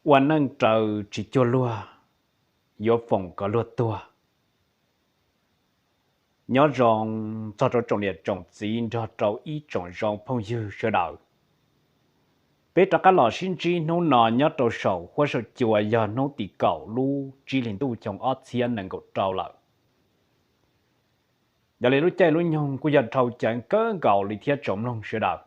Ua neej raws tsis cuag luag, yuav foom kom luag tuag. Nyob zoo txog rau tsoom niam tsoom txiv nrog rau ib tsoom zoo phooj ywg sawv daws. Peb rov qab los sib ntsib hnub no nyob rau saum huab saum cua yog hnub tim kaum lub tsib hlis ntuj xyoo ob txhiab nees nkaum rau lawm. Yog li lub caij lub nyoog kuj yog dhau ceev kawg nkaus li thiab tsoom mloog sawv daws.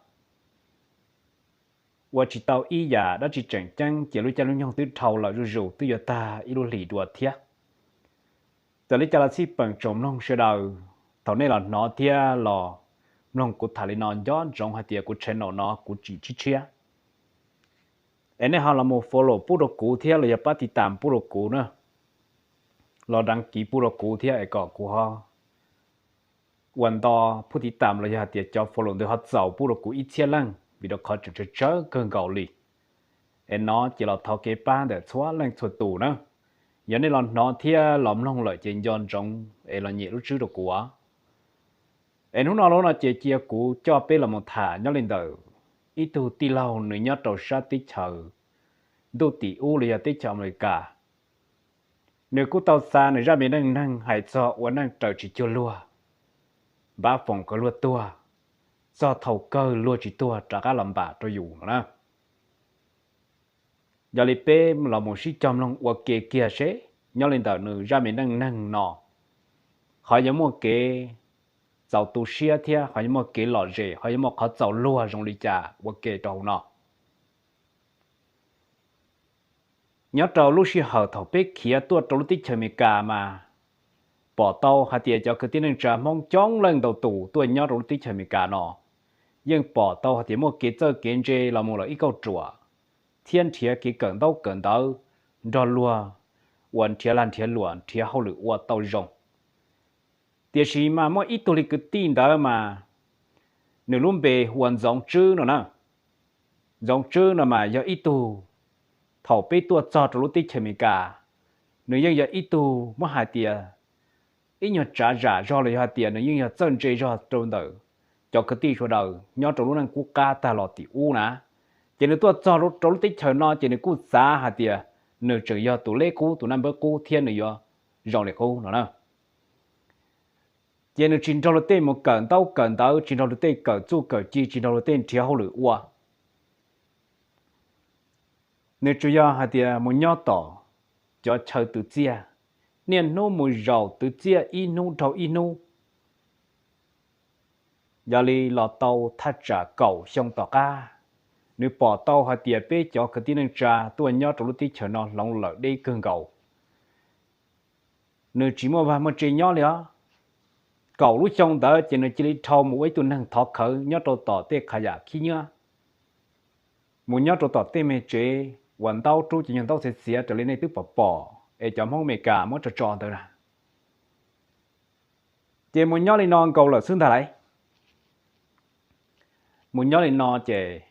Ua tsis tau ib yam dab tsi tseem ceeb ces lub caij lub nyoog twb dhau lawm zuj zus twb yuav tag ib lub hlis dua thiab. Txawm li cas los xij peem tsoom mloog sawv daws, thaum nej los hnov thiab los mloog kuv tham li no nco ntsoov hais tias kuv channel no kuv tsis tshiab tshiab. Es nej ho los mus follow pub rau kuv thiab los yog pab tiv tam pub rau kuv na, los dab kiv pub rau kuv thiab es kom kuv ho ua nto phub tiv tam los yog hais tias cov follow ntawd ho txaus pub rau kuv ib txhiab leej vim rau qhov tseem tsawg tsawg kawg nkaus li. Es no ces los thov kev pab ntawm txhua leej txhua tus na. Yog nej los hnov thiab los mloog lawm ces nco ntsoov es los nyem lub tswb rau kuv. Es hnub no lub no ces cia kuv coj peb los mus tham nyob li ntawm ib tug tij laug nws nyob rau sab teb chaws ntuj tim ub los yog teb chaws Amelikas. Nws kuj tau xa nws zaj me neej neeg hais txog ua neej raws tsis cuag luag, npaj foom kom luag tuag, txog thaum kawg luag tsis tuag rov qab los npam rau yus no na. Yog li peb los mus sib cog mloog ua ke kiag seb nyob li ntawm nws zaj me neej neeg no, qhov yuav muaj kev txaus tu siab thiab qhov yuav muaj kev lom zem, qhov yuav muaj qhov txaus luag zoo li cas ua ke rau hauv no. Nyob rau lub sij hawm thaum peb khiav tuaj rau lub teb chaws Amelikas mas pom tau hais tias cov kwv tij neej tsa Hmoob coob leej ntau tus tuaj nyob rau lub teb chaws Amelikas no yeej pom tau hais tias muaj kev txawj kev ntse los mus lawm ib kauj ruam, thiab nrhiav kev kawm ntaub kawm ntawv nrog luag uas nrhiav lag nrhiav luam nrhiav hauj lwm ua tau zoo. Tiam sis mas muaj ib tug li kwv tij ntawd mas nws lub npe hu ua Ntxoov Tswb no na. Ntxoov Tswb no mas yog ib tug, thaum peb tuaj txog rau lub teb chaws Amelikas, nws yeej yog ib tug muab hais tias ib nyuag tsav zam zog los yog hais tias nws yeej yog txawj ntse zog rau ntawm cov kwv tij sawv daws nyob rau lub neej qub qab tag los tim ub na. Ces nws tuaj txog rau lub teb chaws no ces nws kuj xav hais tias nws tseem yog tus leb qub tus naj npawb qub thiab nws yuav zoo li qub no na. Ces nws tsis nrog luag tej mus kawm ntaub kawm ntawv, tsis nrog luag tej kawm txuj kawm ci, tsis nrog luag tej nrhiav hauj lwm ua. Nws tsuas yog hais tias mus nyob tom cov chaw twv txiaj, niaj hnub mus zaum twv txiaj ib hnub dhau ib hnub. Yog li los tau thaj tsam kaum xyoo tom qab, nws pom tau hais tias peb cov kwv tij neej tsa tuaj nyob rau lub teb chaws no hloov lawm deb kawg nkaus. Nws tsis muaj vaj muaj tse nyob li os. Kaum lub xyoo ntawd ces nws cia li dhau mus ua ib tug neeg thov khawv nyob rau tom tej qhov yam khib nyiab, mus nyob rau tom tej me tsev uas ntaub rub cov nyuag ntaub txiav txiav raws li nej twb pom pom es cov Hmoob Amelikas muab tso tso ntawd na. Ces mus nyob li no nkaus lawm xwb ntag lauj. Mus nyob li no ces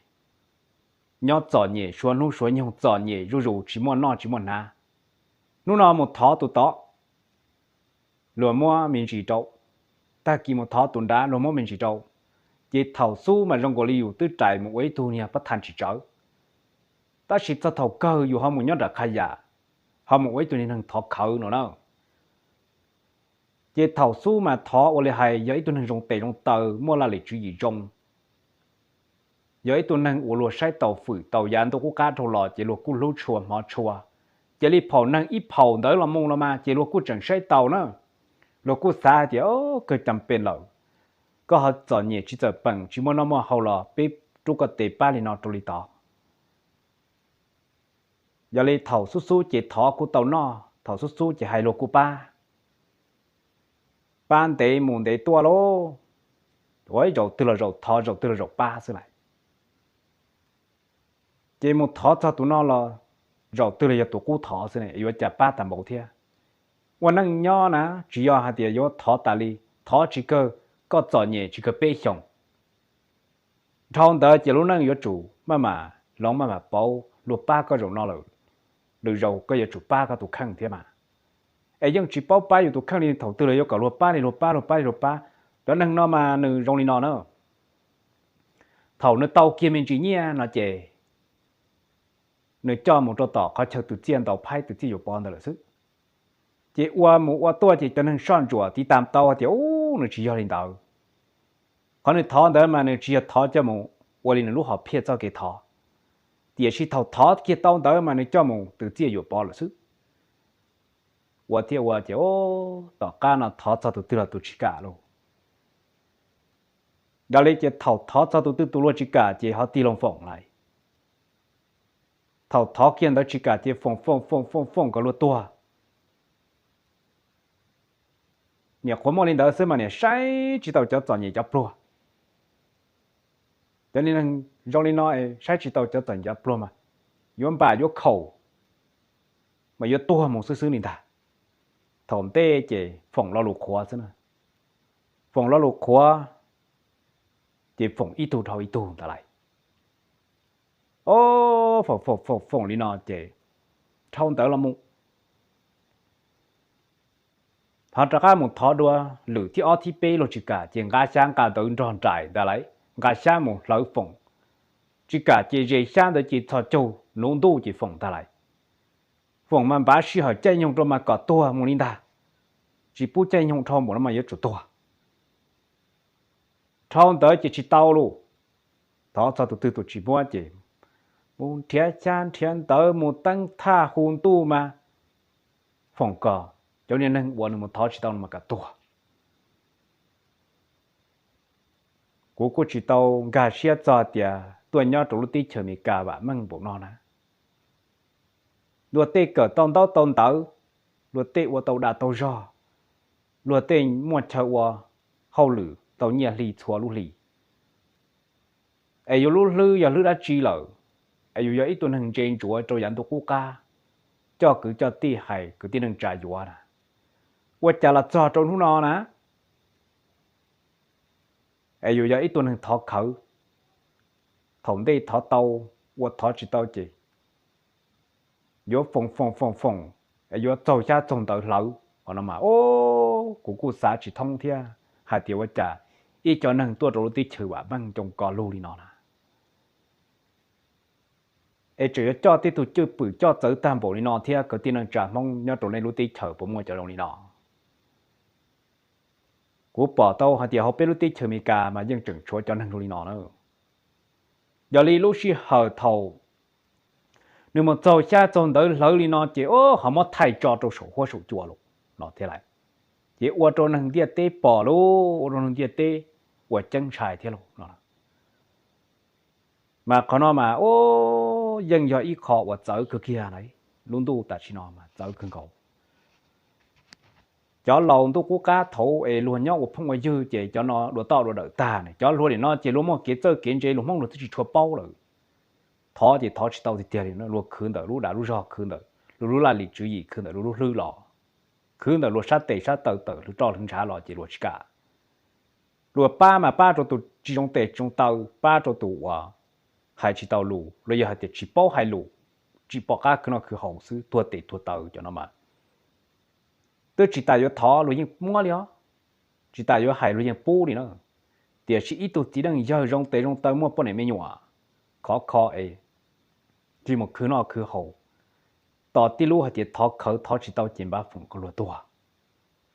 nyob txom nyem suav hnub suav nyoog, txom nyem zuj zus, tsis muaj noj tsis muaj hnav. Hnub no mus thov tus tod, luag muab me ntsis rau. Tag kis mus thov tus nrad, luag muab me ntsis rau. Ces thaum xub mas zoo nkaus li yus twb rais mus ua ib tug niag pab thas tsis tsawv, tab sis txog thaum kawg yus ho mus nyob nram qhov yam, ho mus ua ib tug niag neeg thov khawv no na. Ces thaum xub mas thov ua li hais yog ib tug neeg zoo tes zoo taw, muaj laj lim tswv yim zoo, yog ib tug neeg uas luag saib taus fwm taus yav ntuj qub qab dhau los ces luag kuj hlub tshua hmov tshua. Cia li phaum neeg ib phaum ntawd los mus los mas ces luag kuj tseem saib taus na. Luag kuj xav hais tias, o, kawg cam pes lawm, koj ho txom nyem tsis txawm peem, tsis muaj noj muaj haus los peb rub koj tes pab li no rau li tod. Yog li thaum xub xub ces thov kuj tau noj, thaum xub xub ces hais luag kuj pab. Pab ntev mus ntev tuaj lauj, ua ib zaug twg los zaum thov, zaum twg los zaum pab xwb lawm. Ces mus thov txog tus no los zaum twg los yog tus qub thov xwb ne, yuav cas pab tag npaum thiab. Ua neej nyob na, tsis yog hais tias yuav thov tas li, thov tsis kawg, koj txom nyem tsis kawg peb xyoos. Dhau ntawd ces lub neej yuav tsum maj mam hloov maj mam paub, luag pab koj zaum no lawm, lwm zaus koj yuav tsum pab koj tus kheej thiab mas. Es yeej tsis paub pab yus tus kheej li, thaum twg los yuav kom luag pab li luag pab, luag pab li luag pab. Cov neeg no mas nws zoo li no na, thaum nws tau kiag me ntsis nyiaj no ces nws coj mus rau tom qhov chaw tus txiaj ntaus phaib tus txiaj yuam pov ntawd lawm xwb. Ces ua mus ua tuaj ces cov neeg soj ntsuam tiv tas tau tias, u, nws tsis yog li ntawd. Qhov nws thov ntawd mas nws tsis yog thov coj mus ua li nws lub hom phiaj txoj kev thov, tiam sis thaum thov kiag tau ntawd mas nws coj mus tus txiaj yuam pov lawm xwb. Ua thiab ua ces, o, tom qab no thov txog tus twg los tus tsis kam lauj. Yog li ces thaum thov txog tus twg tus luag tsis kam ces ho tig loo foom lawm. Thaum thov kiag ntawd tsis kam ces foom foom foom foom foom kom luag tuag. Niam qhuav muaj li ntawd xwb mas niam saib tsis tau cov txom nyem cov pluag. Cov neeg zoo li no saib tsis tau cov txom nyem cov pluag mas yuav npam yuav khaum, mas yuav tuag mus xwb xwb li ntag. Thaum ntej ces foom lo lus qhuav xwb na. Foom lo lus qhuav ces foom ib tug dhau ib tug ntawd lawm. O, foom foom foom foom li no ces dhau ntawd los mus, thov rov qab mus thov dua lwm thib ob thib peb luag tsis kam ces nqa xyab nqa ntawv nrog nraim ntawd lawm, nqa xyab mus hlawv foom. Tsis kam ces ze xyab ntawd ces txhos caug nuv ntuj ces foom ntag lawm. Foom mas npav sij hawm caij nyoog rau mas kom tuag mus li ntag, tsis pub caij nyoog dhau npaum no mas yuav tsum tuag. Dhau ntawd ces tsis tau lauj. Thov txog tus twg tus tsis muab ces mus nrhiav xyab nrhiav ntawv mus teeb thaj hu ntuj mas foom kom cov niag neeg uas nws mus thov tsis tau no mas kom tuag. Kuv kuj tsis tau nkag siab txog tias tuaj nyob rau lub teb chaws Amelikas vam meej npaum no na. Luag tej kawm tau ntaub tau ntawv, luag tej ua tau dag tau zog, luag tej muaj chaw ua hauj lwm tau nyiaj hli txhua lub hlis, es yus lub hlwb yog hlwb dab tsi lawm, es yus yog ib tug neeg ntse ntsuav rau yav ntuj qub qab, coj kwv coj tij hais kwv tij neej tsa yuav na, ua cas los txog rau hnub no na, es yus yog ib tug neeg thov khawv, thaum ntej thov tau, ua thov tsis tau ces yuav foom foom foom foom, es yuav txaug xyab txaug ntawv hlawv. Qhov no mas, o, kuv kuj xav tsis thoob thiab hais tias ua cas ib co neeg tuaj rau lub teb chaws vam meej coo ko lug li no na, es tseem yuav coj tej tug cwj pwm coj txawv tag npaum li no thiab. Kwv tij neej tsa Hmoob nyob rau nej lub teb chaws puas muaj cov zoo li no? Kuv pom tau hais tias hauv peb lub teb chaws Amelikas mas yeej tseem tshuav cov neeg zoo li no na. Yog li lub sij hawm thaum nws mus txaug xyab txaug ntawv hlawv li no ces ho muab thaij tso rau saum huab saum cua lawm no thiab lawm, ces ua rau neeg ntiaj teb pom lauj, ua rau neeg ntiaj teb ua ceeb ntshai thiab lauj no. Mas qhov no mas, o, yeej yog ib qho uas txawv kawg kiag lawm. Lub ntuj tam sim no mas txawv kawg nkaus. Cov laus ntuj qub qab thaud es luag nyob ua phooj ua ywg ces cov no dua toj dua dawm tag ne. Cov hluas nim no ces luag muaj kev txawj kev ntse luag Hmoob luag twb tsis tshua paub lawm. Thov ces thov tsis tau tiag tiag li, luag khwv ntawm lub dag lub zog, khwv ntawm luag lub laj lim tswv yim, khwv ntawm luag lub hlwb los, khwv ntawm luag sab tes sab taw tawm hlo roj hlo ntshav los ces luag tsis kam. Luag pab mas pab rau tus tsis zoo tes tsis zoo taw, pab rau tus uas hais tsis tau lus los yog hais tias tsis paub hais lus, tsis pom qab khwv noj khwv haus xwb, tuag tes tuag taw cov no mas twb tsis tas yuav thov luag yeej muab li os, tsis tas yuav hais luag yeej pub li na. Tiam sis ib tug txiv neej yawg zoo tes zoo taw muaj poj niam me nyuam khov kho es tsis mus khwv noj khwv haus, tos tib lub hais tias thov khawv thov tsis tau ces npaj foom kom luag tuag.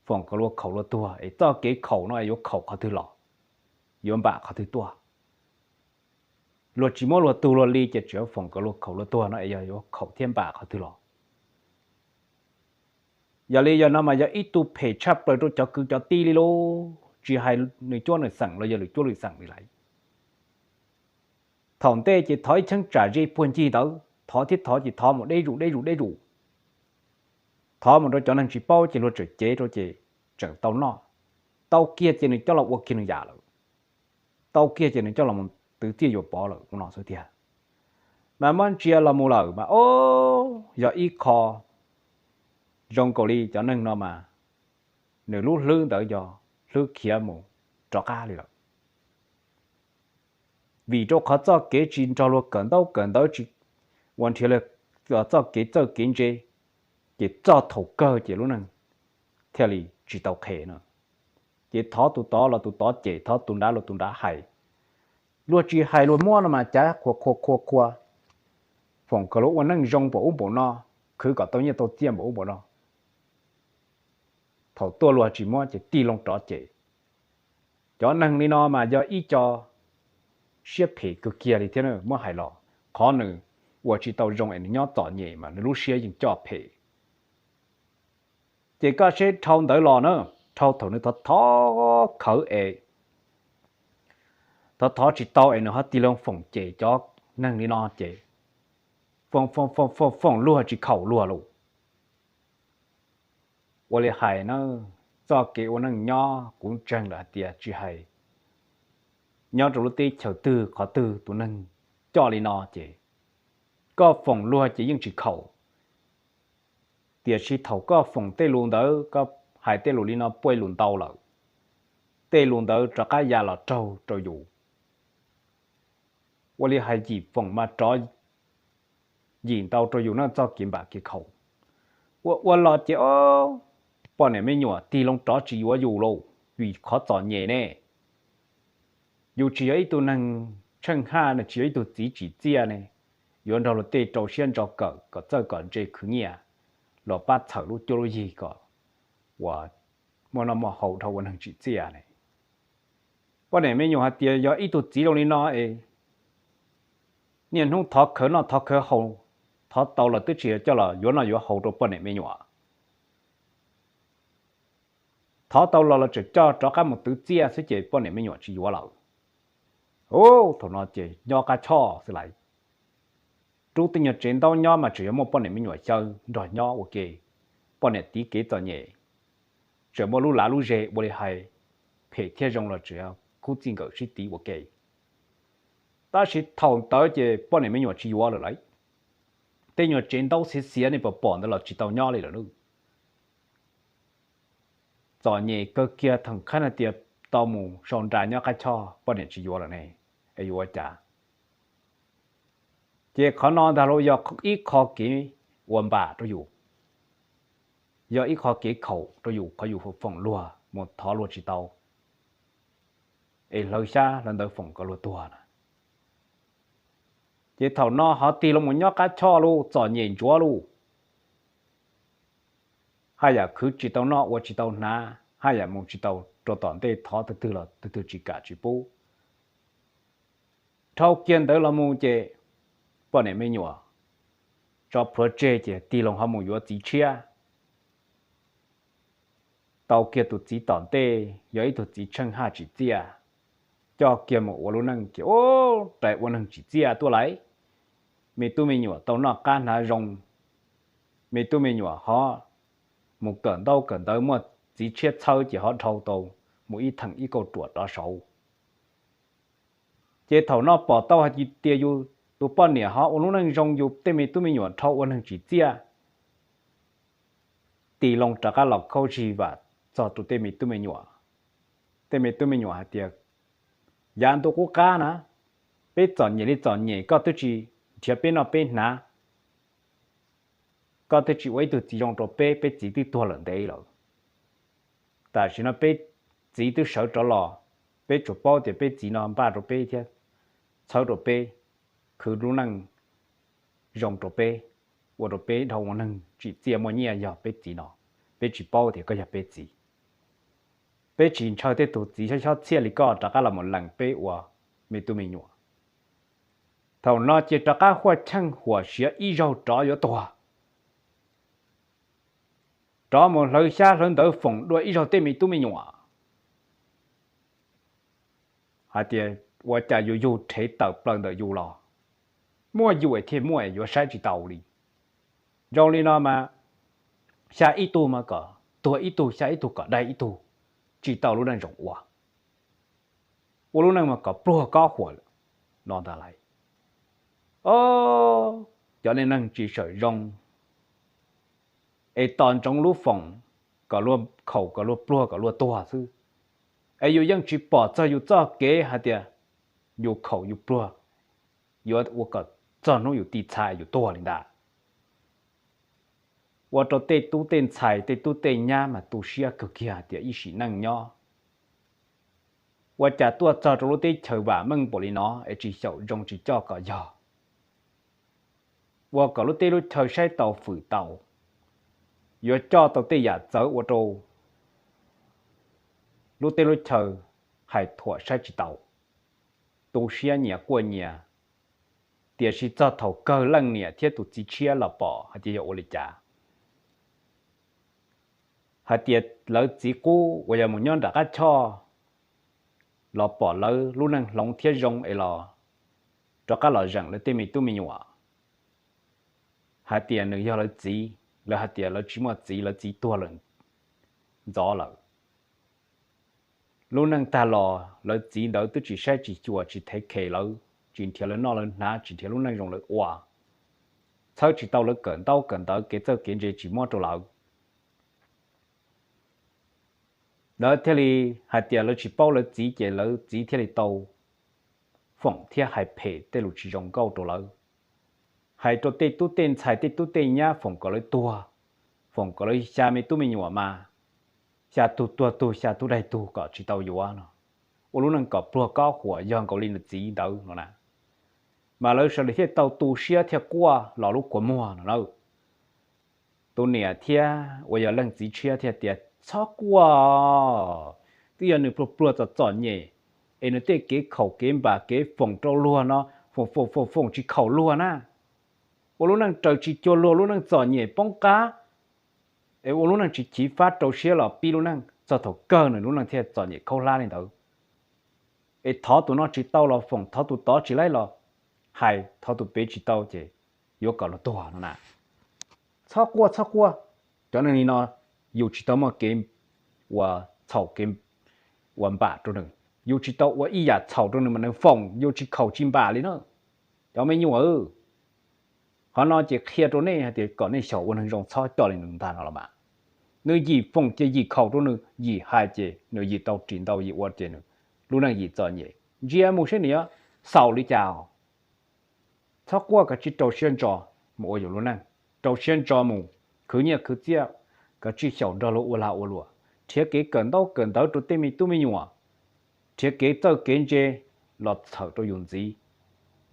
Foom kom luag khaum luag tuag es txoj kev khaum no es yuav khaum qhov twg los, yuav npam qhov twg tuaj. Luag tsis muab luag tug luag li ces tseem yuav foom kom luag khaum luag tuag no es yog yuav khaum thiab npam qhov twg los? Yog li yog no mas yog ib tug phem tshaj plaws rau cov kwv cov tij li lauj, tsis hais nws cuab nws xeem los yog lwm cuab lwm xeem li lawm. Thaum ntej ces thov ib cheeb tsam ze puag ncig ntawd, thov thiab thov ces thov mus deb zus deb zus deb zus, thov mus rau cov neeg tsis paub ces luag tseem cev rau ces tseem tau noj, tau kiag ces nws coj los ua kiag nws yam lawm, tau kiag ces nws coj los twv txiaj yuam pov lawm ua no xwb tiag. Mas muab ntsia los mus lawm mas, o, yog ib qho zoo nkaus li cov neeg no mas nws lub hlwb ntawd yog hlwb khiav mus rov qab li lawm. Vim rau qhov txoj kev tsis nrog luag kawm ntaub kawm ntawv, tsis ua nrhiav luag txoj kev txawj kev ntse, ces txog thaum kawg ces lub neej thiaj li tsis tau qhe no. Ces thov tus tod los tus tod cem, thov tus nrad los tus nrad hais. Luag tsis hais luag muab no mas cav qhua qhua qhua qhua, foom kom luag ua neej zoo npaum ub npaum no, khwv kom tau nyiaj tau txiaj npaum ub npaum no. Thaum tuaj luag tsis muab ces tig loo rov cem. Cov neeg li no mas yog ib co siab phem kawg kiag li thiab na, muab hais los qhov nws ua tsis tau zoo es nws nyob txom nyem mas nws lub siab yeej coj phem. Ces koj seb dhau ntawd los na, dhau thaum nws thov thov khawv es thov thov tsis tau es nws ho tig loo foom cem cov neeg li no ces foom foom foom foom foom luag tsis khaum luag lawm. Ua li hais na, txoj kev ua neej nyob kuv ntseeg lawm hais tias tsis hais nyob rau lub teb chaws twg qhov twg tus neeg coj li no ces koj foom luag ces yeej tsis khaum. Tiam sis thaum koj foom tej lus ntawd, koj hais tej lus li no puaj lus ntau lawm, tej lus ntawd rov qab ya los raug rau yus. Ua li hais yim foom mas rov yim ntau rau yus na txoj kev npam kev khaum. Ua ua los ces o, poj niam me nyuam tig loo rov tsis yuav yus lauj vim qhov txom nyem ne. Yus tsis yog ib tug neeg tsheej haj ne, tsis yog ib tug txiv tsim txiaj ne, yuav nrog luag tej rau siab ntso kawm kom txawj kom ntse khwv nyiaj los pab txhawm lub cuab lub yig kom uas muaj noj muaj haus dhau ua neeg tsim txiaj ne. Poj niam me nyuam hais tias yog ib tug txiv zoo li no es niaj hnub thov khawv noj thov khawv haus, thov tau los twb tsis coj los yuav noj yuav haus rau poj niam me nyuam. Thov tau los los tseem coj rov qab mus twv txiaj xwb ces poj niam me nyuam tsis yuav lawm. Ub, thaum no ces nyob qab choj xwb lais. Rub tej nyuag tsev ntaub nyob mas tseem yuav muaj poj niam me nyuam xyaw nrog nyob ua ke. Poj niam tiv kev txom nyem, tseem muaj lub lav lub zes ua li hais phem thiab zoo los tseem khub txij nkawm sib tiv ua ke. Tab sis thaum ntawd ces poj niam me nyuam tsis yuav lawm lauj. Tej nyuag tsev ntaub xiav xiav nej pom pom ntawd los tsis tau nyob li lawm lauj. Txom nyem kawg kiag theem qhab hais tias tau mus sau nra nyob qab choj poj niam tsis yuav lawm ne, es yuav ua cas? Ces qhov no ntag los yog ib qho kev ua npam rau yus, yog ib qho kev khaum rau yus qhov yus foom luag mus thov luag tsis tau, es hlawv xyab hlawv ntawv foom kom luag tuag na. Ces thaum no ho tig loo mus nyob qab choj lauj, txom nyem ntsuav lauj. Haj yam khwv tsis tau noj ua tsis tau hnav, haj yam mus tsis tau rau tom ntej, thov twg twg los twg twg tsis kam tsis pub. Dhau kiag ntawd los mus ces poj niam me nyuam tso plhuav tseg ces tig loo ho mus yuav txiv tshiab. Tau kiag tus txiv tom ntej yog ib tug txiv tsheej haj tsim txiaj, coj kiag mus ua lub neej ces ub, rais ua neeg tsim txiaj tuaj lais. Me tub me nyuam tau noj qab hnav zoo, me tub me nyuam ho mus kawm ntaub kawm ntawv muaj txiv tshiab txhawb ces ho dhau tau mus ib theem ib kauj ruam rov saud. Ces thaum no pom tau hais tias yus tus poj niam ho ua lub neej zoo, yus tej me tub me nyuam dhau ua neeg tsim txiaj, tig loo rov qab los khaub zig vam txog rau tej me tub me nyuam. Tej me tub me nyuam hais tias, yav ntu qub qab na, peb txom nyem li txom nyem koj twb tsis nrhiav peb noj peb hnav, koj twb tsis ua ib tug txiv zoo rau peb, peb txiv twb tuag lawm ntev lawm. Tam sim no peb txiv twb sawv rov los, peb tsuas paub tias peb txiv no npaj rau peb thiab txhawb rau peb, khwv lub neej zoo rau peb, ua rau peb dhau ua neeg tsim txiaj muaj nyiaj yog peb txiv no. Peb tsis paub tias koj yog peb txiv. Peb tsis ntshaw tej tus txiv xyob xyob txhiaj li koj rov qab los mus lees peb ua me tub me nyuam. Thaum no ces rov qab huaj cheej huam siav ib zaug rov yuav tuag, rov mus hlawv xyab hlawv ntawv foom dua ib zaug tej me tub me nyuam, hais tias ua cas yus yug rhev tawm plaws ntawm yus los, muaj yus es thiaj muaj es yuav saib tsis taus li. Zoo li no mas xya ib tug mas kom tuag ib tug, xya ib tug kom daig ib tug, tsis tau lub neej zoo ua. Ua lub neej mas kom pluag kob huam no ntag lauj. O, cov neeg tsis sawm zoo es tos ntsoov lub foom kom luag khaum kom luag pluag kom luag tuag xwb, es yus yeej tsis pom txog yus txoj kev hais tias yus khaum yus pluag yuav ua kom txog hnub yus ti txha yus tuag li ntag. Ua rau tej tub tej ntxhais tej tub tej nyab mas tu siab kawg kiag hais tias ib sim neej nyob ua cas tuaj txog rau lub teb chaws vam meej npaum li no es tsis xyaum zoo tsis coj kom yog. ua kom lub teb lub chaw saib tau fwm tau, yuav coj tau tej yam txawv ua rau lub teb lub chaw hais thuam saib tsis tau, tu siab nyias quaj nyias. Tiam sis txog thaum kawg leej niam thiab tus txiv tshiab los pom hais tias yog ua li cas, hais tias lawv txiv qub uas yog mus nyob nram qab choj los pom lawv lub neej hloov thiab zoo es los rov qab los zeem lawv tej me tub me nyuam, hais tias nws yog lawv txiv, lawv hais tias lawv tsis muaj txiv, lawv txiv tuag lawm, ntxov lawm. Lub neej tag los lawv txiv ntawd twb tsis saib tsis xyuas, tsis thev khes lawv, tsis nrhiav lawv noj lawv hnav, tsis nrhiav lub neej zoo lawv ua, txhawb tsis tau lawv kawm ntaub kawm ntawv, kev txawj kev ntse tsis muab rau lawv. Lawv thiaj li hais tias lawv tsis paub lawv txiv, ces lawv txiv thiaj li tau foom thiab hais phem tej lus tsis zoo nkauj rau lawv, hais rau tej tub tej ntxhais tej tub tej nyab foom kom lawv tuag, foom kom lawv xya me tub me nyuam mas xya tug tuag tug, xya tug daig tug kom tsis tau yuav no, ua lub neej kom pluag kob huam yog nkaus li nws txiv ntawd no na. Mas lawv sawv daws thiaj tau tu siab thiaj quaj los lub kua muag no na. Tus niam thiab uas yog leej txiv tshiab thiaj tias txhob quaj, twb yog nws pluag pluag txom txom nyem, es nws tej kev khaum kev npam kev foom rau luag no, foom foom foom foom tsis khaum luag na, ua lub neej raws tsis cuag luag, lub neej txom nyem poob qab, es ua lub neej tsis chiv fab rau siab los pib lub neej, txog thaum kawg nws lub neej thiaj txom nyem khaub hlab li ntawd. Es thov tus no tsis tau los foom, thov tus tod tsis laib los hais, thov tus pem tsis tau ces yuav kom luag tuag no na. Txhob quaj txhob quaj, cov neeg li no yus tsis tau muaj kev ua txhaum kev ua npam rau nws, yus tsis tau ua ib yam txhaum rau nws mas nws foom yus tsis khaum tsis npam li na. Cov me nyuam, qhov no ces qhia rau nej hais tias kom nej xyaum ua neeg zoo, txhob coj li nws ntag no los mas. Nws yim foom ces yim khaum rau nws, yim hais ces nws yim tau ris ntau yim ua ces nws lub neej yim txom nyem, ntsia mus seb nws yuav xaus li cas. Txhob quaj, kav tsij rau siab ntso mus ua yus lub neej, rau siab ntso mus khwv nyiaj khwv txiaj, kav tsij xyaum nrog luag ua lag ua luam, nrhiav kev kawm ntaub kawm ntawv rau tej me tub me nyuam, nrhiav kev txawj kev ntse los txhawm rau yus ntxiv,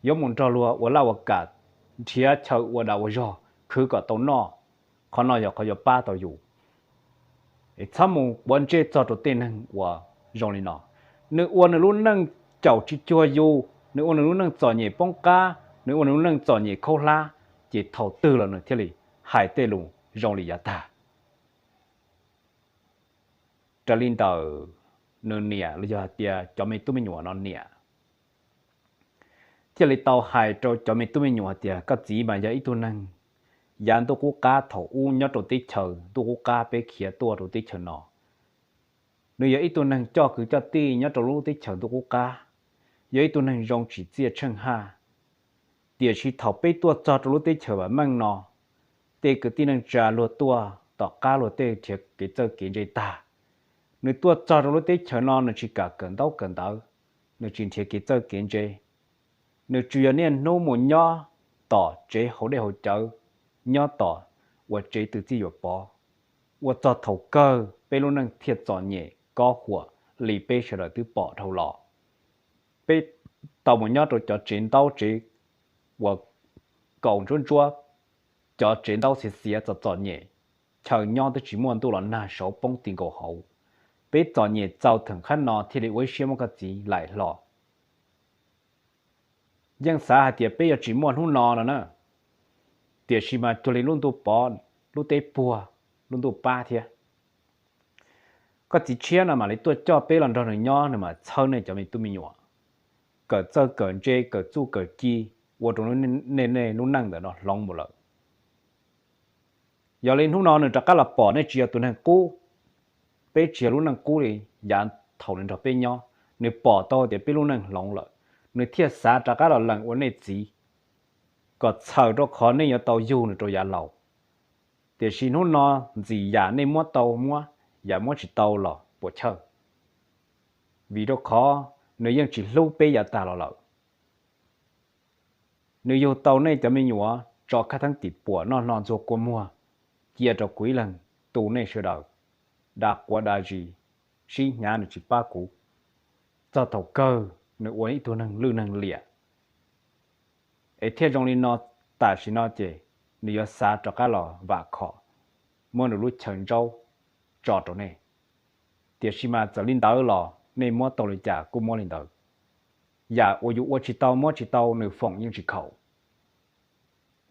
yuav mus nrog luag ua laj ua kam, nrhiav chaw ua dag ua zog khwv kom tau noj. Qhov no yog qhov yuav pab tau yus. Es txhob mus quav ntsej txog rau tej neeg uas zoo li no. Nws ua nws lub neej caum tsis cuag yus, nws ua nws lub neej txom nyem poob qab, nws ua nws lub neej txom nyem khaub hlab, ces thaum twg los nws thiaj li hais tej lus zoo li yav tag. Raws li ntawm nws niam los yog hais tias cov me tub me nyuam no niam thiaj li tau hais rau cov me tub me nyuam hais tias koj txiv mas yog ib tug neeg yav ntuj qub qab thaum ub nyob rau teb chaws ntuj qub qab peb khiav tuaj rau teb chaws no. Nws yog ib tug neeg coj kwv coj tij nyob rau lub teb chaws ntuj qub qab, yog ib tug neeg zoo tsim txiaj tsheej haj. Tiam sis thaum peb tuaj txog rau lub teb chaws vam meej no, tej kwv tij neej tsa luag tuaj tom qab luag tej nrhiav kev txawj kev ntse tag. Nws tuaj txog rau lub teb chaws no nws tsis kam kawm ntaub kawm ntawv, nws tsis nrhiav kev txawj kev ntse. Nws tsuas yog niaj hnub mus nyob tom tsev haus dej haus cawv, nyob tom ua tsev twg txij yuav pov, ua txog thaum kawg peb lub neej thiaj txom nyem kob huam li peb sawv daws twb pom dhau los. Peb tau mus nyob rau cov tsev ntaub tsev uas kaus ntsuab ntsuab, cov tsev ntaub xiav xiav txom txom nyem, chaw nyob twb tsis muaj, ntuj los nag saud poob ti nkaus hauv. Peb txom nyem txaus theem qhab no thiaj li ua ib siab muab koj txiv laim hlo. Yeej xav hais tias peb yuav tsis muaj hnub no no na, tiam sis mas cuag li lub ntuj pov, lub teb puag, lub ntuj pab thiab. Koj txiv tshiab no mam li tuaj coj peb los nrog nws nyob, nws mam txhawb nej cov me tub me nyuam, kawm txawj kawm ntse, kawm txuj kawm ci, ua rau nej, nej lub neej ntawm no hloov mus lawm. Yog li hnub no nws rov qab los pom nej tsis yog tus neeg qub, peb tsis yog lub neej qub li yav thaum nws nrog peb nyob, nws pom tau tias peb lub neej hloov lawm, nws thiaj xav rov qab los lees ua nej txiv, kom txhawm rau qhov nej yuav tau yug nws rau yav laus. Tiam sis hnub no ntxim yam nej muab tau muab, yam muab tsis tau los puas chawj. Vim rau qhov nws yeej tsis hlub peb yav tag los lawm. Nws yug tau nej cov me nyuam tso khab theeb tim puam noj hno ntxuag kua muag, cia rau kuv ib leeg tu nej sawv daws, da quav da zis, sib hnyav nws tsis pab kuv. Txog thaum kawg nws ua ib tug neeg lwj neeg liam, es thiaj zoo li no. tam sim no ces nws yuav xav rov qab los vam khom, muab nws lub chaw ntsaub tso rau nej. Tiam sis mas txawm li ntawd los nej muab tau li cas kuj muab li ntawd. Yam uas yus ua tsis tau muab tsis tau nws Foom yeej tsis khaum.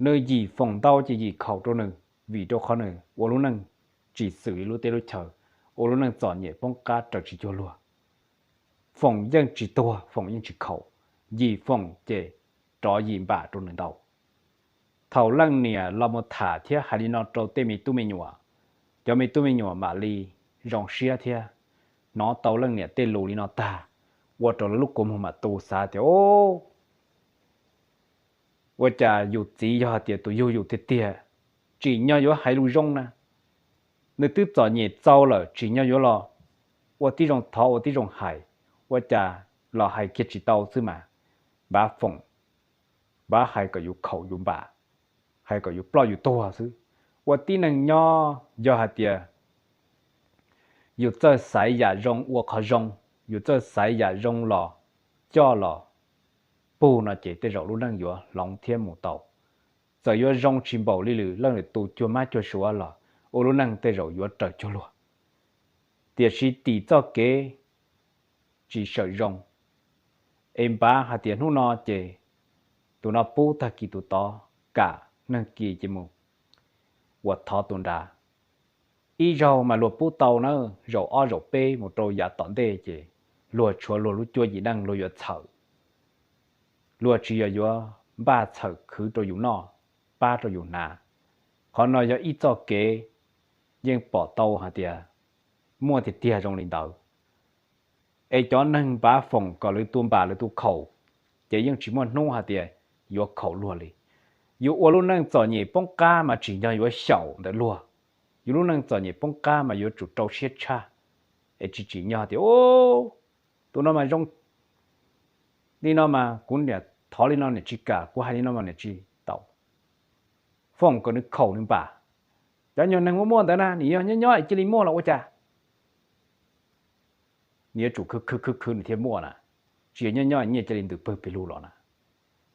Nws yim Foom ntau ces yim khaum rau nws, vim rau qhov nws ua lub neej tsis xws li lub teb lub chaw, ua lub neej txom nyem poob qab raws tsis cuag luag. Foom yeej tsis tuag, Foom yeej tsis khaum, yim Foom ces rov yim npam rau nws ntau. Thaum leej niam los mus tham thiab hais li no rau tej me tub me nyuam, cov me tub me nyuam mam li zoo siab thiab hnov tau leej niam tej lus li no tag, ua rau lawv lub kua muag mam tu xav tias, o, ua cas yus txiv yog hais tias tus yug yus tiag tiag, tsim nyog yuav hais lus zoo na. Nws twb txom nyem txaus lawm tsim nyog yuav los ua tib zoo thov ua tib zoo hais, ua cas los hais kiag tsis tau xwb mas npav Foom, npav hais kom yus khaum yus npam, hais kom yus ploj yus tuag xwb. Ua tib neeg nyob yog hais tias yus txawj xaiv yam zoo ua qhov zoo, yus txawj xaiv yam zoo los coj los pug no ces tej zaum lub neej yuav hloov thiab mus tau. Txawm yuav zoo tsis npaum li lwm leej lwm tus cuag mab cuag suav los ua lub neej tej zaum yuav raws cuag luag. Tiam sis tim txoj kev tsis sawm zoo, es npav hais tias hnub no ces tus no pub tag kis tus tod kam, neeg kis ces mus uas thov tus nrad. Ib zaug mas luag pub tau na, zaum ob zaum peb mus rau yav tom ntej ces luag tshuav luag lub cuab yim neej luag yuav txhawm. Luag tsis yog yuav npaj txhawm khwv rau yus noj, pab rau yus hnav. Qhov no yog ib txoj kev yeej pom tau hais tias muaj tiag tiag zoo li ntawd. Es cov neeg npav Foom kom lwm tus npam lwm tus khaum, ces yeej tsis muaj hnub hais tias yuav khaum luag li. Yus ua lub neej txom nyem poob qab mas tsim nyog yuav xyaum ntawm luag. Yus lub neej txom nyem poob qab mas yuav tsum rau siab tshaj, es tsis tsim nyog tias, o, tus no mas zoo li no mas kuv niam thov li no niam tsis kam, kuv hais li no mas niam tsis tau. Foom kom nws khaum nws npam. Cov nyuag neeg muaj muaj ntawd na, nws yog nyob nyob es cia li muaj los ua cas? Nws yuav tsum khwv khwv khwv khwv nws thiaj muaj na, tsis yog nyob nyob nyiaj cia li ntws pawg pes lug los na.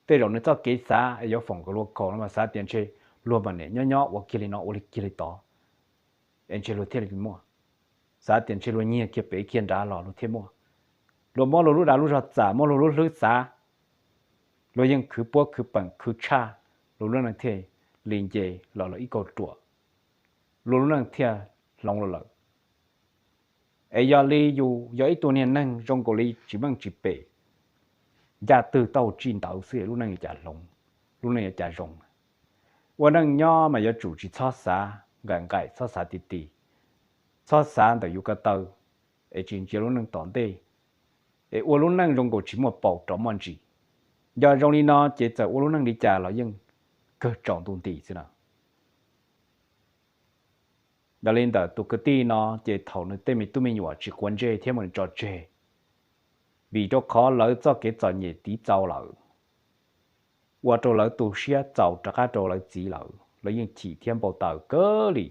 Tej zaum nws txoj kev xav es yuav Foom kom luag khaum no mas xav tias ntshe luag mas niam nyob nyob ua kiag li no ua li kiag li tod, es ntshe luag thiaj li muaj. Xav tias ntshe luag nyiag kiag pem kiag nrad los luag thiaj muaj. Luag muab luag lub dag lub zog txam, muab luag lub hlwb xav, luag yeej khwv puab khwv peem khwv tshaj, luag lub neej thiaj li nce los lawm ib kauj ruam, luag lub neej thiaj hloov los lawm. Es yog li yus yog ib tug niag neeg zoo nkaus li tsis meej tsis pem, ncaj twg tau tsis ntawd xwb lub neej yuav cas hloov, lub neej yuav cas zoo. Ua neej nyob mas yuav tsum tsis txhob xav nqaim nqaim, txhob xav ti ti, txhob xav ntawm yus ko taw, es tsis ntsia lub neej tom ntej, es ua lub neej zoo nkaus tsis muaj paus rov muaj ntsis. Yog zoo li no ces txawm ua lub neej li cas los yeej kawg tsaus ntuj nti xwb na. Yog li ntawm tus kwv tij no ces thaum nws tej me tub me nyuam tsis quav ntsej thiab muab nws tso tseg, vim rau qhov lawv txoj kev txom nyem tiv txaus lawm, ua rau lawv tu siab txaus rov qab rau lawv txiv lawm, lawv yeej chim thiab npau taws kawg li.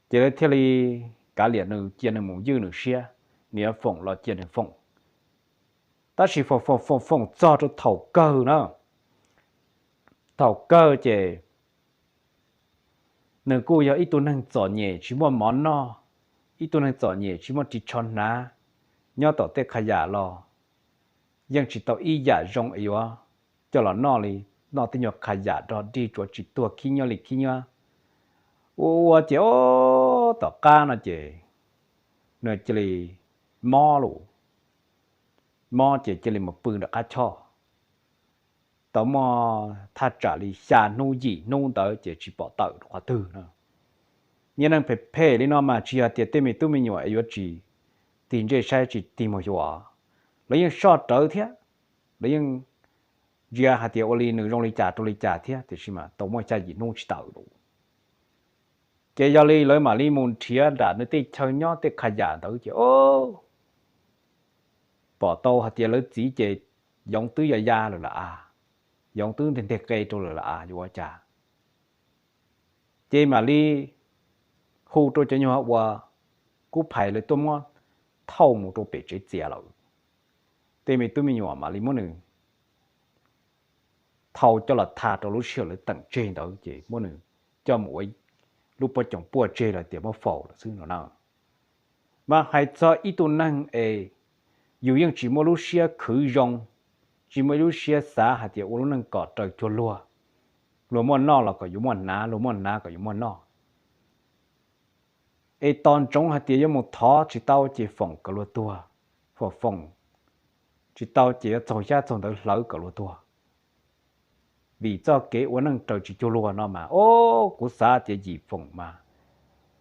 Ces lawv thiaj li kav liam nws, cia nws mus ywj nws siab, nws yuav foom los cia nws foom. Tab sis foom foom foom foom txog rau thaum kawg na, thaum kawg ces nws kuj yog ib tug neeg txom nyem tsis muaj mov noj, ib tug neeg txom nyem tsis muaj ris tsho hnav, nyob tom tej qhov yam los yeej tsis tau ib yam zoo es yuav coj los noj li, noj tej nyuag qhov yam rog dig tsuav tsis tuag khib nyuab li khib nyuab. Ua ua ces o, tom qab no ces nws cia li mob lawm, mob ces cia li mus pw nram qab choj. Tau muaj thaj tsam li xya hnub yim hnub ntawd ces tsis pom tawm rau qhov twg na. Niag neeg phem phem li no mas tsis yog tias tej me tub me nyuam es yuav tsis tig ntsej saib tsis tig mus xyuas, lawv yeej soj rawv thiab, lawv yeej ntsia hais tias ua li nws zoo li cas rau li cas thiab, tiam sis mas tau muaj xya yim hnub tsis tawm lawm. Ces yog li lawv mam li mus nrhiav nram nws tej chaw nyob tej qhov yam ntawd ces o, pom tau hais tias lawv txiv ces yoov twb ya ya lawm lawm a, yoov twb nteg nteg qe rau lawm lawm a, yuav ua cas. Ces mam li hu rau cov nyuag uas kub phais lawv tuaj muab thauj mus rau pem tsev txias lawm. Tej me tub me nyuam mam li muab nws qhau coj los tha rau lub sij hawm lawv teem tseg ntawd ces muab nws coj mus ua lub pob coom puaj tseg los tias muab faus lawm xwb no na. Mas hais txog ib tug neeg es yus yeej tsis muaj lub siab khwv zoo, tsis muaj ib lub siab xav hais tias ua lub neej kom raws cuag luag, luag muaj noj los kom yuav muaj hnav, luag muaj hnav kom yuav muaj noj. Es tos ntsoov hais tias yuav mus thov tsis tau ces foom kom luag tuag, foom foom tsis tau ces yuav txaug xyab txaug ntawv hlawv kom luag tuag. Vim txoj kev ua neej raws tsis cuag luag no mas, o, kuv xav tias yim foom mas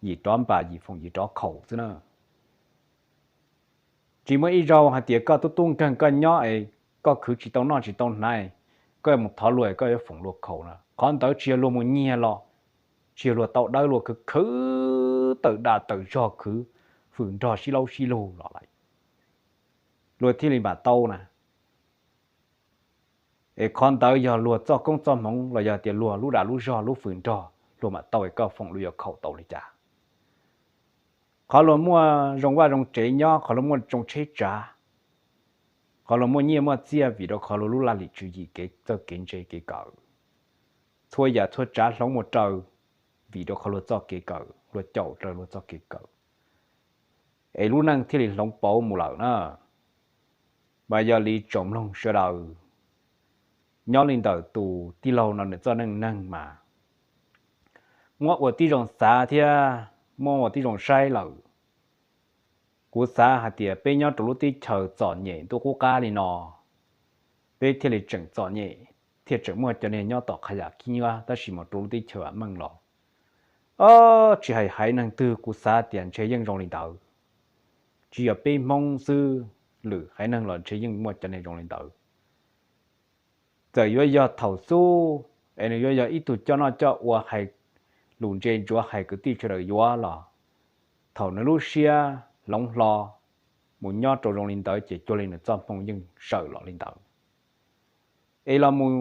yim rov npam, yim foom yim rov khaum xwb na. Tsis muaj ib zaug hais tias koj tub tub nkeeg koj nyob es koj khwv tsis tau noj tsis tau hnav, koj mus thov luag koj yuav foom luag khaum na. Qhov ntawd tsis yog luag mus nyiag los, tsis yog luag tau dawb, luag khwv khwv tawm dag tawm zog khwv, hwm nrog sib laub sib lug los lawm, luag thiaj li mam tau na. Es qhov ntawd yog luag txoj koob txoj hmoov los yog tias luag lub dag lub zog lub hwm nrog luag mam tau es koj foom luag yuav khaum tau li cas. Qhov luag muaj zoo vaj zoo tsev nyob, qhov luag muaj zoo tsheb tsav, qhov luag muaj nyiaj muaj txiaj vim rau qhov luag lub laj lim tswv yim kev txawj kev ntse kev kawm, txhua yam txhua tsav hloov mus raws vim rau qhov luag txoj kev kawm, luag caum raws luag txoj kev kawm, es lub neej thiaj li hloov pauv mus lawm na. Mas yog li tsoom mloog sawv daws, nyob li ntawm tus tij laug no nws txoj neej neeg mas muab ua tib zoo xav thiab muab ua tib zoo saib lawm. Kuv xav hais tias peb nyob rau lub teb chaws txom nyem ntuj qub qab li no, peb thiaj li tseem txom nyem, thiaj tseem muaj cov niag nyob tom qhov yam khib nyiab, tab sis mus rau lub teb chaws vam meej los, o, tsis hais haiv neeg twg kuv xav tias ntshe yeej zoo li ntawd. Tsis yog peb Hmoob xwb, lwm haiv neeg los ntshe yeej muaj cov niag zoo li ntawd. Txawm yuav yog thaum xub es nws yuav yog ib tug coj noj coj ua hais lus ntse ntsuav hais kwv tij sawv daws yuav los, thaum nws lub siab hloov hlo mus nyob rau zoo li ntawd ces cuag li nws txoj hmoo yeej sawm los li ntawd. Es los mus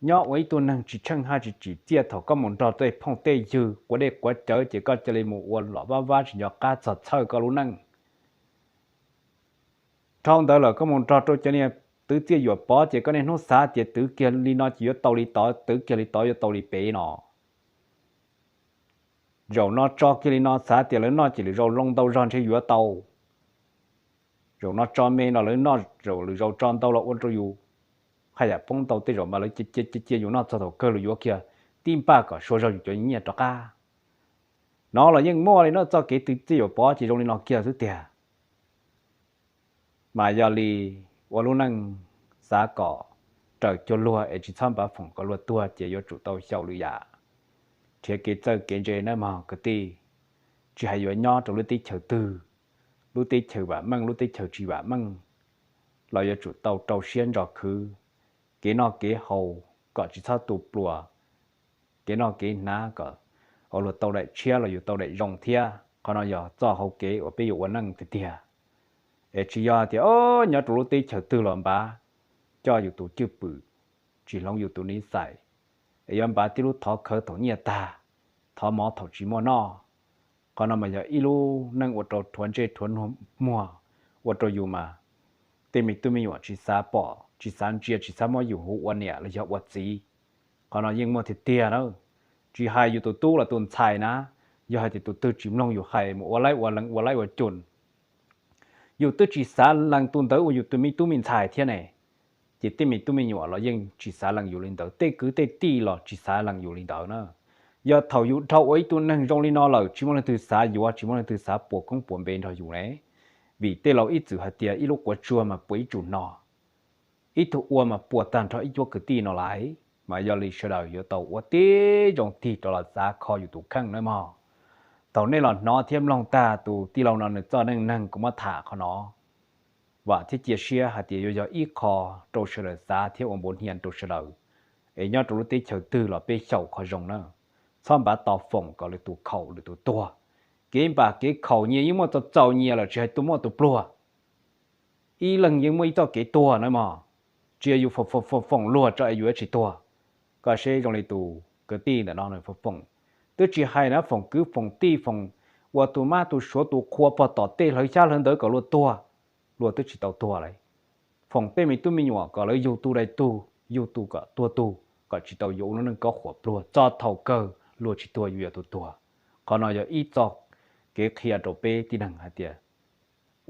nyob ua ib tug neeg tsis tsheej haj tsis tsim txiaj, thaum koj mus nrog tej phooj tej ywg quav dej quav cawv ces koj cia li mus ua lom vab vab tsis nco qab txog txhawj koj lub neej. Dhau ntawd lawm koj mus nrog rau cov niag twv txiaj yuam pov ces koj niaj hnub xav tias twv kiag li no ces yuav tau li tod, twv kiag li tod yuav tau li pem no. Zaum no tso kiag li no xav tias lawv noj ces lwm zaus loo ntau zog ntshe yuav tau. Zaum no tso me no lawv noj, zaum lwm zaus tso ntau los ua rau yus haj yam poob ntau, tej zaum mas lawv cia cia cia yus noj txog thaum kawg los yuav kiag tib npaj kom sua zog yus cov nyiaj rov qab. No los yeej muaj li no, txoj kev twv txiaj yuam pov ces zoo li no kiag xwb tiag. Mas yog li ua lub neej xav kom raws cuag luag es tsis txhob npav foom kom luag tuag ces yuav tsum tau xyaum lwm yam, nrhiav kev txawj kev ntse nawb mog kwv tij. Tsis hais yuav nyob rau lub teb chaws twg, lub teb chaws vam meej lub teb chaws tsis vam meej los yuav tsum tau rau siab ntso khwv. Kev noj kev haus kom tsis txhob tu pluas, kev noj kev hnav kom ua luag tau daim tshiab los yus tau daim zoo thiab. Qhov no yog txoj hau kev uas peb yuav ua neej tiag tiag. Es tsis yog tias o nyob rau lub teb chaws twg los npav, coj yus tus cwj pwm, tsis hloov yus tus niv xais, es yuav npav tib lub thov khawv thaum nyiaj tag, thov mov thaum tsis muaj noj. Qhov no mas yog ib lub neej ua rau rhuav ntsej rhuav muag, ua rau yus mas tej me tub me nyuam tsis xav pom tsis xav ntsia tsis xav muab yus hu ua niam los yog ua txiv. Qhov no yeej muaj tiag tiag na. Tsis hais yus tus tub los tus ntxhais na, yog hais tias tus twg tsis mloog yus hais mus ua laib ua lees ua laib ua cum, yus twb tsis xav lees tus ntawd ua yus tus me tub me ntxhais thiab ne, ces tej me tub me nyuam los yeej tsis xav lees yus li ntawd, tej kwv tej tij los tsis xav lees yus li ntawd na. Yog thaum yus dhau ua ib tug neeg zoo li no lawm tsis muaj leej twg xav yuav, tsis muaj leej twg xav puas koob puas npe nrog yus ne. Vim tej laus ib txwm hais tias ib lub quav tsuag mas puas ib tsum no, ib tug ua mas puas tag nrho ib cuab kwv tij no lais. Mas yog li sawv daws yuav tau ua tib zoo tig rov los xav kho yus tus kheej nawb mog. Thaum nej los hnov thiab mloog tag tus tij laug no nws txoj neej neeg kuv muab tham qhov no, vam thiab cia siab hais tias yuav yog ib qho rau sawv daws xav thiab ua npuav hnia rau sawv daws. Es nyob rau lub teb chaws twg los peb xyaum qhov zoo na, txhob npav tos foom kom lwm tus khaum lwm tus tuag. Kev npam kev khaum nyias yeej muaj txaus txaus nyias lawm tsis hais tus muaj tus pluag, ib leeg yeej muaj ib txoj kev tuag na mog. Tsis yog yus foom foom foom luag tso es yus yuav tsis tuag. Koj seb zoo li tus kwv tij ntawm no foom foom, twb tsis hais na foom kwv foom tij foom ua tus mab tus suav tus qhua pog tom tej hlawv xyab hlawv ntawv kom luag tuag, luag twb tsis tau tuag li. Foom tej me tub me nyuam kom lawv yug tug dai tug, yug tug kom tuag tug, kom tsis tau yuav ua lub neej kob qhuas pluag. Txog thaum kawg luag tsis tuag yus yog tus tuag. Qhov no yog ib txoj kev qhia rau peb tib neeg hais tias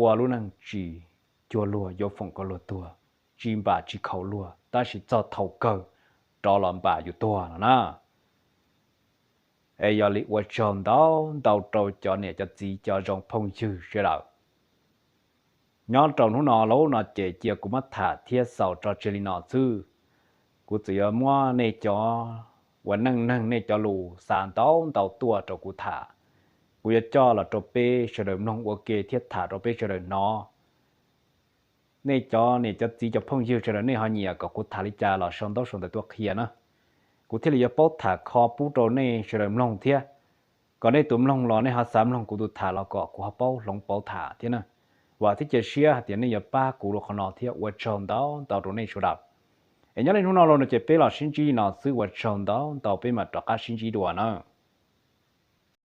ua lub neej tsis cuag luag yuav foom kom luag tuag, tsis npam tsis khaum luag, tab sis txog thaum kawg rov los npam yus tuag no na. Es yog li ua tsaug ntau ntau rau cov niam cov txiv cov zoo phooj ywg sawv daws. Nyob rau hnub no lub no ces cia kuv muab tham thiab xaus tso tseg li no xwb. Kuv txawm yuav muab nej cov uas neej neeg nej cov lus xa ntau ntau tuaj rau kuv tham, kuv yuav coj los rau peb sawv daws mloog ua ke thiab tham rau peb sawv daws hnov. Nej cov niam cov txiv cov phooj ywg sawv daws nej ho nyiam kom kuv tham li cas los sau ntaub sau ntawv tuaj qhia na, kuv thiaj li yuav paub tham kho pub rau nej sawv daws mloog thiab. Kom nej tus mloog los nej ho xav mloog kuv tus tham los kom kuv ho paub hloov pauv tham thiab na. Vam thiab cia siab hais tias nej yuav pab kuv rau qhov no thiab ua tsaug ntau ntau rau nej sawv daws. Es nyob li hnub no los no ces peb los sib ntsib li no xwb, ua tsaug ntau ntau, peb mam rov qab sib ntsib dua na.